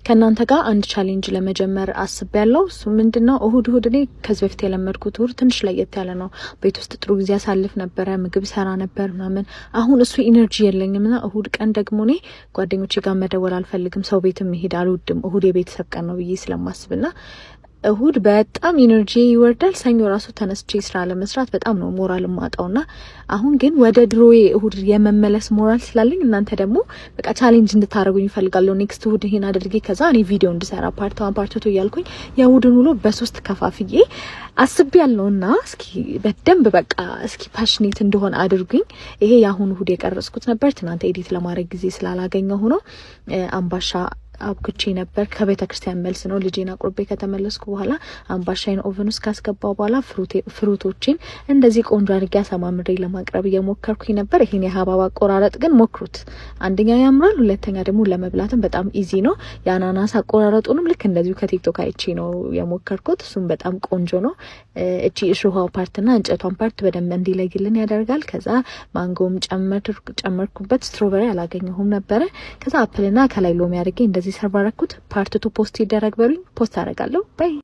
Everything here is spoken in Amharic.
ከእናንተ ጋር አንድ challenge ለመጀመር አስቤያለሁ። እሱ ምንድን ነው? እሁድ እሁድ እኔ ከዚህ በፊት የለመድኩት እሁድ ትንሽ ለየት ያለ ነው። ቤት ውስጥ ጥሩ ጊዜ አሳልፍ ነበረ፣ ምግብ ሰራ ነበር ምናምን። አሁን እሱ energy የለኝም ና እሁድ ቀን ደግሞ እኔ ጓደኞቼ ጋር መደወል አልፈልግም፣ ሰው ቤትም መሄድ አልወድም። እሁድ የቤተሰብ ቀን ነው ብዬ ስለማስብና እሁድ በጣም energy ይወርዳል። ሰኞ ራሱ ተነስቼ ስራ ለመስራት በጣም ነው ሞራል ማጣው ና አሁን ግን ወደ ድሮዬ እሁድ የመመለስ ሞራል ስላለኝ እናንተ ደግሞ በቃ challenge እንድታደርጉኝ እፈልጋለሁ። Next እሁድ ይሄን አድርጌ ከዛ እኔ ቪዲዮ እንድሰራ part one፣ part two እያልኩኝ የእሁድን ውሎ በሶስት ከፋፍዬ አስቤያለሁና እስኪ በደንብ በቃ እስኪ passionate እንድሆን አድርጉኝ። ይሄ የአሁኑ እሁድ የቀረጽኩት ነበር። ትናንት edit ለማድረግ ጊዜ ስላላገኘሁ ነው። አምባሻ አብኩቼ ነበር። ከቤተ ክርስቲያን መልስ ነው። ልጄን አቁርቤ ከተመለስኩ በኋላ አምባሻይን oven ውስጥ ካስገባው በኋላ fruit ኦችን እንደዚህ ቆንጆ አድርጌ አሰማምሬ ለማቅረብ እየሞከርኩኝ ነበር። ይሄን የሀባብ አቆራረጥ ግን ሞክሩት። አንደኛ ያምራል፣ ሁለተኛ ደግሞ ለመብላትም በጣም easy ነው። የአናናስ አቆራረጡንም ልክ እንደዚሁ ከ TikTok አይቼ ነው የሞከርኩት። እሱም በጣም ቆንጆ ነው። እቺ እሾኋ part ና እንጨቷን part በደንብ እንዲለይልን ያደርጋል። ከዛ ማንጎም ጨመርኩበት። Strawberry አላገኘሁም ነበረ። ከዛ apple ና ከላይ ሎሚ አድርጌ እንደዚህ serve አረኩት። Part two post ይደረግ በሉኝ፣ post አደርጋለሁ። Bye.